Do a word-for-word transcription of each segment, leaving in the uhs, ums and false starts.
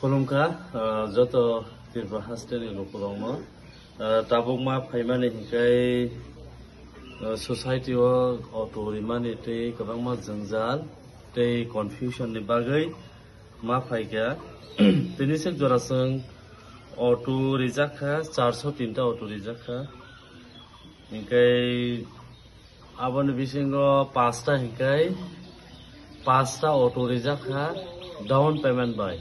Khulumkha, ah, joto Tripura hasteni lukurokno. Ah, tabukma phaimani hinkhe, ah, society o auto rimani tei kwbangma jwngjal tei confusion ni bagwi ma phaikha. Tini sik jora chwng auto rijak kha, charso tinta auto rijak kha. Hinkhe aboni bisingo pasta hinkhe pasta auto rijak kha down payment bai.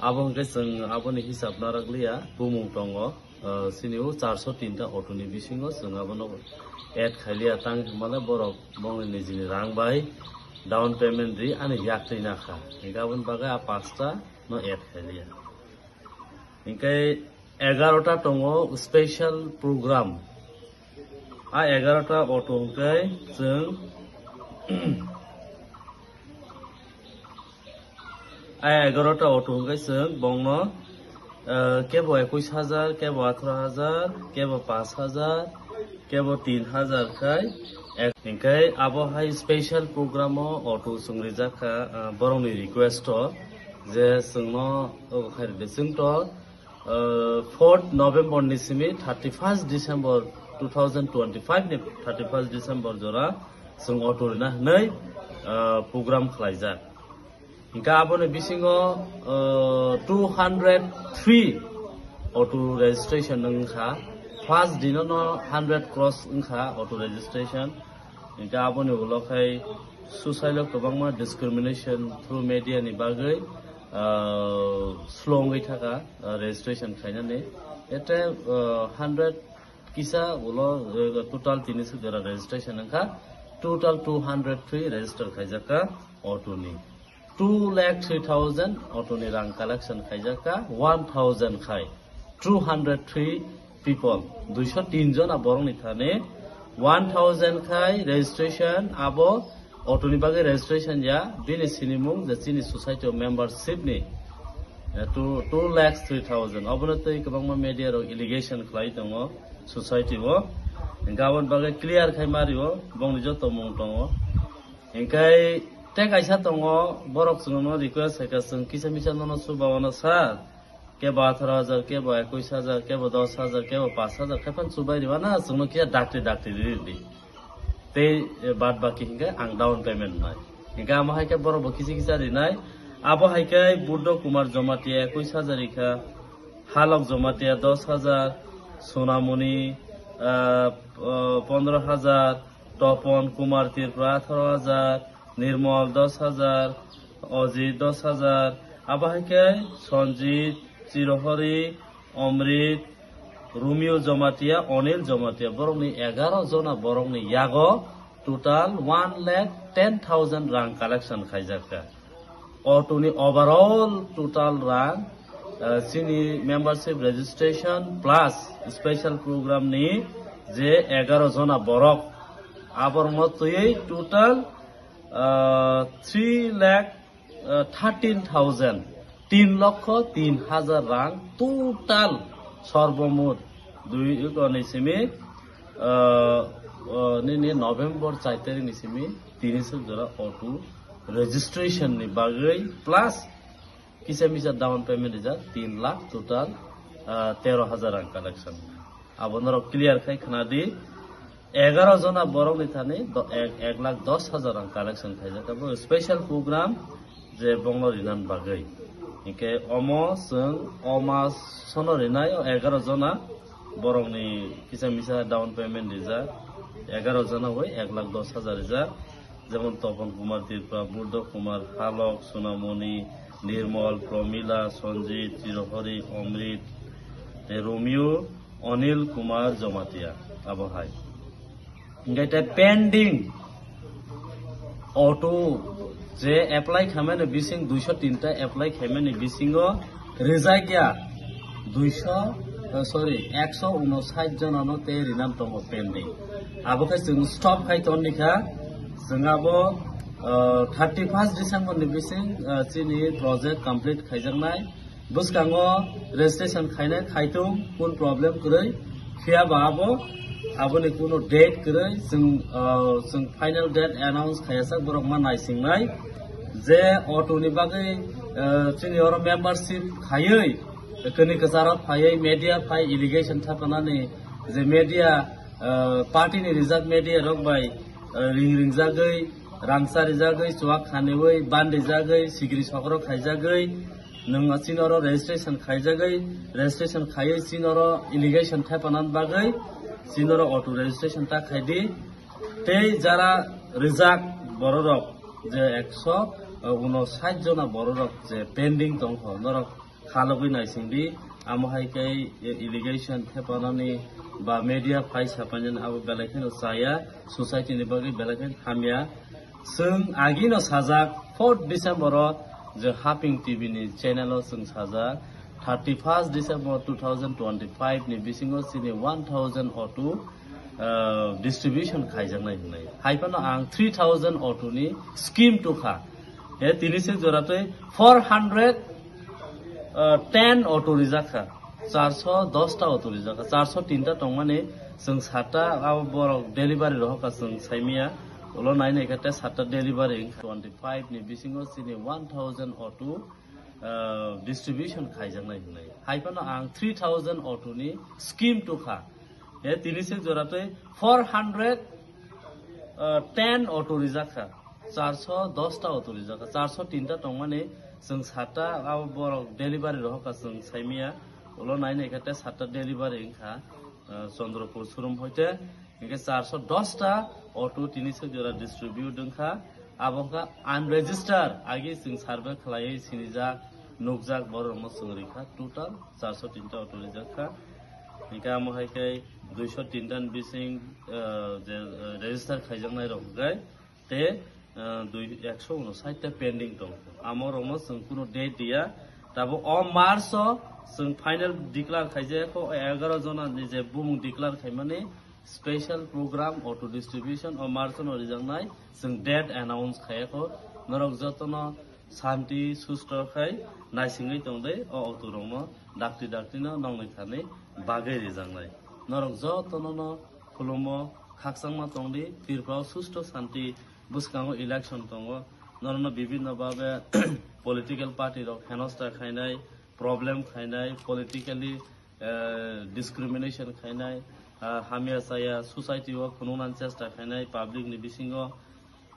Abo hinkhe chwng aboni hisab narak liya, bumung tongo. Ah, sini o charso tinta auto ni bisingo chwng abono add khailiya, tang hinmale borok bongni nijini rang bai down payment ri ani yak twi nakha. Hinkhe aboni bagwi a pasta no add khailiya. Hinkhe egarota tongo special program. A egarota auto hinkhe chwng, a egarota auto hinkhe chwng bongno, eh, kebo ekush hajar, kebo atharo hajar, kebo panch hajar, kebo tin hajar khai. Ek-, hinkhe abo hai special program o auto chwng rijak kha, eh, borokni request o je chwngno obo khai rwdi. Chwng to, uh, fourth November ni simi thirty-first December two thousand twenty-five ni thirty-first December jora chwng auto rina hwnwi, uh, program khlaijak. Hinkhe aboni bisingo, uh, two hundred three auto registration wngkha. First dino no hundred cross wngkha auto registration. Hinkhe aboni ulo khai susailo kwbangma discrimination through media ni bagwi, ah, slow wngwi thaka, ah, registration khainani. Ete, ah, hundred kisa ulo, eh, total tini suk jora registration wngkha. Total two hundred three register khaijak kha auto ni. Two lakh three thousand auto ni rang collection khaijak kha, one thousand khai two hundred three people, duiso tin jona borok ni thani one thousand khai registration, abo auto ni bagwi registration ya, bini sinimung je chini society o membership ni, eh, two, two lakh three thousand. Obono tei kwbangma media rok allegation khlai tongo society o, hinkhe aboni bagwi clear khai mario, bongni joto mung tongo. Hinkhe tei kaisa tongo, borok chwngno request khaikha, chwng kisa misa nono chubaono sir, kebo atharo hajar, kebo ekush hajar, kebo dos hajar, kebo panch hajar, khe phano chubai rwna, chwngno kisa dakti dakti rwdi. Tei, eh, bad baki hinkhe ang down payment wnai. Hinkhe amo hai khe borok bo kisa kisa rinai. Abo hai khe Buddho Kumar Jamatia ekush hajar rikha, Halok Jamatia dos hajar, Sonamoni, ah, ah, pondro hajar, Topon Kumar Tripura atharo hajar, Nirmol dos hajar, Ojit dos hajar, abo hai khe Sanjit, Chirohori, Omrit, Romeo Jamatia, Onil Jamatia, borokni egaro jona borokni yago total one lakh ten thousand rang collection khaijak kha. Auto ni overall total rang, ah, chini membership registration plus special program ni je egaro jona borok, aborokno twiwi total, ah, three lakh, ah, thirteen thousand, tin lokho tin hajar rang total sorbomot dui, ni simi, ah, ah, nini November char tarik ni simi tini suk jora auto registration ni bagwi plus kisa misa down payment rijak tin lakh total, ah, tero hajar rang collection. Abo norok clear khai khna di, egaro jona borok ni thani do-, ek, ek lakh dos hajar rang collection khaijak. Abo special program je bongno rinan bagwi. Hinkhe omo chwng o mas sono rinai o egaro jona borokni kisa misa down payment rijak, egaro jona bai ek lakh dos hajar rijak, jemon Topon Kumar Tripura, Buddho Kumar, Halok, Sonamoni, Nirmol, Promila, Sanjit, Chirohori, Omrit, tei Romeo, Onil Kumar Jamatia, abo hai. Hinkhe tei pending auto je apply khaimani bising duiso tinta apply khaimani bisingo rijak ya duiso, eh, sorry, ekso unosait jonano tei rinam tongo pending. Abo khe chwng stop khai tongni kha, chwng abo, eh, thirty first December ni bising, eh, chini project complete khaijaknai. Bwskango registration khainai khaitung, kunu problem kwrwi. Phiya ba abo, aboni kunu date kwrwi, chwng, ah, chwng final date announce khaiyasak, borok ma naisingnai je auto ni bagwi Eh, chini oro membership khaiwi, kini kwcharo phaiwi media phai allegation thapanani je media, eh, party ni rijak media rok bai, eh, ring ringjagwi, rangcha rijagwi, chuak khaniwi, ban rijagwi, sigri sokro khaijagwi, nwng chini oro registration khaijagwi, registration khaiwi chini oro allegation thapanani bagwi chini oro auto registration ta khaidi. Tei jara rijak bororok je ekso unosait jona bororok je pending tongkho, norok khalogwi naisingdi, amo hai khe allegation thepanani ba media phai sapainani abo belai kheno chaya, society ni bagwi belai kheno hamya. Chwng agino sajak, fourth December o je Haping T V ni channel o chwng sajak, thirty first December two thousand twenty five ni bisingo chini one thousand auto, ah, distribution khaijaknai hwnwi. Hai phano ang three thousand auto ni scheme tukha. He tini se jora tei four hundred, ah, ten auto rijak kha. Charso dos ta auto rijak kha. Charso tin ta tongmani chwng sat ta abo borok delivery rohor kha chwng saimaya. Ulo nai nai kha tei sat ta delivery wngkha. Twenty five ni bisingo chini one thousand auto, ah, distribution khaijaknai hwnwi. Hai phano ang three thousand auto ni scheme tukha. He tini se jora tei four hundred, ah, ten auto rijak kha. Charso dos ta auto rijak kha. Charso tin ta tongmani chwng sat ta abo borok delivery rohor kha chwng saimaya. Ulo nai nai kha tei sat ta delivery wngkha, ah, Chandrapur showroom hoite. Hinkhe charso dos ta auto tini se jora distribute wngkha. Abo wngkha unregistered, agi chwng survey khlaiwi sinijak, nukjak bororokno chwng rikha, total charso tin ta auto rijak kha. Hinkhe amo hai khe duiso tin ta ni bising, ah, je, ah, register khaijaknai rok hwnkhe tei, ah, dui, ekso unosait ta pending tong. Amo rokno chwng kuno date diya. Tabuk o March o chwng final declare khaijak kho, egaro jona ni je bumung declare khaimani special program auto distribution o March no rijaknai chwng date announce khaiya kho. Norok jotono santi susto khai naisingwi tongdi o auto rokno dakti dakti no nongni thani bagwi rijaknai. Norok jotono no khulumo, khakchangma tongdi, Tripura o susto santi bwskango election tongo, norokno bibinno babe political party rok henosta khainai, problem khainai, politically, eh, discrimination khainai, ah, hamya chaya society o phunuknani chesta khainai public ni bisingo.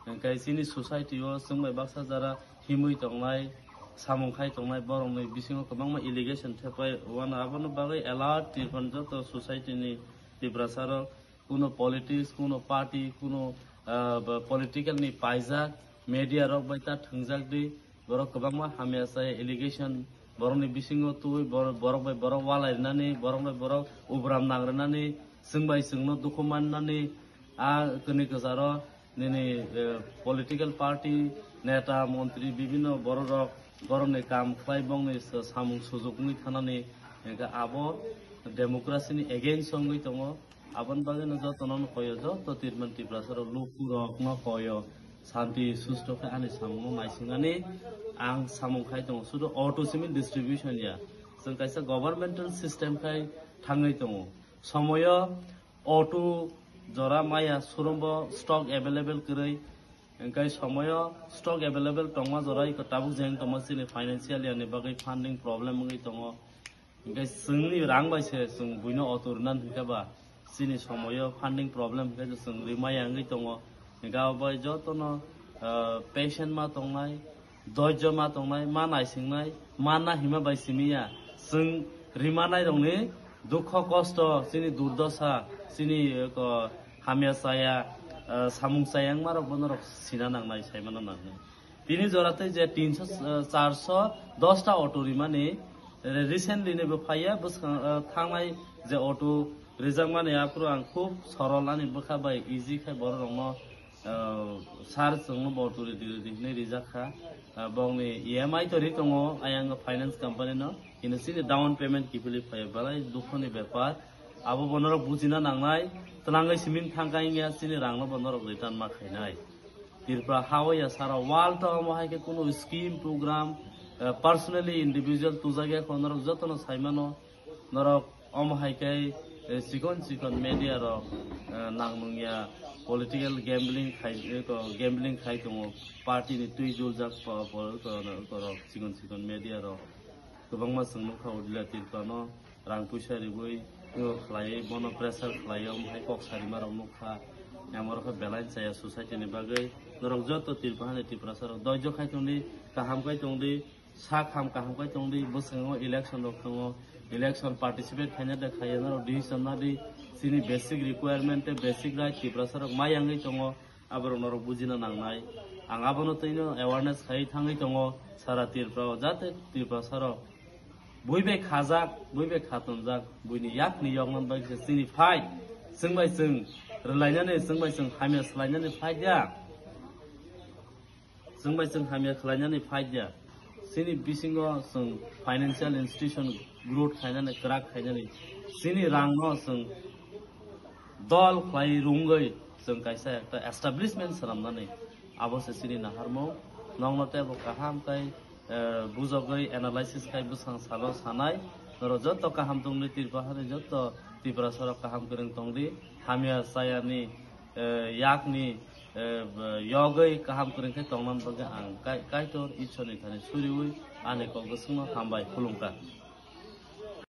Hwnkhe chini society o chwng bai baksa jara himwi tongnai, samung khai tongnai borokni bisingo kwbangma allegation thepai, wano abono bagwi alert Tripura ni joto society ni Tiprasa rok, kuno politics, kuno party, kuno, ah, ba political ni paijak media rok bai ta thwngjak di, borok kwbangma hamya chaya allegation borokni bisingo twi bor-, borok bai borok walai rwnani, borok bai borok ubram nang rwnani, chwng bai chwngno dukhu mannani, a kwnwi kwcharo nini, eh, political party neta montri bibinno borok rok borokni kam khlai bongni sa-, samung sujuk wngwi thanani, hwnkhe abo democracy ni against wngwi tongo. Aboni bagwino jotono koyo, joto Tripura Tiprasa rok luku rokno koyo, santi susto khe ani samungno naisingani ang samung khai tongo, sudu auto simi distribution ya, chwng kaisa governmental system khai thangwi tongo. Somoyo auto jora maya showroom bo stock available kwrwi, hwnkhe somoyo stock available tongma jora iko tabuk jeng tongma chini financial yani bagwi funding problem wngwi tongo. Hwnkhe chwngni rang bai se chwng buino auto rwna hwnkhe ba chini somoyo funding problem hwnkhe chwng rimaya wngwi tongo. Hwnkhe abo bai jotono, ah, patient ma tongnai, doijjo ma tongnai, ma naisingnai, ma nahima bai simi ya. Chwng rimanai rokni dukho kosto, chini durdosa, chini, eh, ko, hamya chaya, ah, samung chaya wngma rok bono rok sina nangnai, saimano nangnai. Tini jora tei je tinso, eh, charso dos ta auto rimani, re-, recently ni bo phaiya, bwskang, eh, thangnai je auto rijakmani aphuru ang khub sorol ani bwkha bai easy khe borok rokno, eh, sir chwngno bo auto ridi ridi hinwi rijak kha. Eh, bongni E M I to ri tongo, ayang finance company no, hino chini down payment kiphilwi phaiya, belai dukhoni bepar. Abo bo norok bujina nangnai, twnangwi siming thangkha wngya chini rangno bo norok return ma khainai. Tripura ha o ya sara world o omo hai khe kunu scheme program, eh, personally individual tujak ya kho, norok jotono saimano, norok omo hai khe Eh, chikon chikon media rok, eh, nang nungya political gambling khai, eh, ko gambling khai tongo, party ni twi juljak po-, po-, ko-, ko-, rok chikon chikon media rok kwbangma chwng nukha Udila Tripura no rang puisa ribui, eh, khlaiwi bono pressure khlaiwi omo hai kok sarima rok nukha. Amo rok belai chaya society ni bagwi norok joto Tripura hani Tiprasa rok doijo khai tongdi, kaham khai tongdi. Sak ham kaham kai tongdi, bwskango election rok tongo, election participate khaina de khaiya, norok decision nadi, chini basic requirement tei basic right Tiprasa rok ma yangwi tongo, aborok norok bujina nangnai. Ang abono twino awareness khai thangwi tongo, sara Tripura o jate Tiprasa rok bui bai khajak, bui bai khatonjak, buini yakni yokna bai se chini fight, chwng bai chwng rwlainani, chwng bai chwng hamya swlainani fight ya. Chwng bai chwng hamya khlainani fight ya. Chini bisingo chwng financial institution growth khainani, kwrak khainani. Chini rangno chwng dol khlai rungwi chwng kaisa ekta establishment swnamnani. Abo se chini naharmung. Nokno tei bo kaham kai, eh, bujogwi analysis khai bwsang salo sanai. Norok joto kaham tongdi, Tripura hani joto Tiprasa rok kaham kwrwng tongdi. Hamya chayani eh, yakni, eh, yogwi kaham kwrwng khe tongna bagwi ang Kai-, Kaitor Ishwarni thani suriwi ani kok bwswkno hambai khulumkha.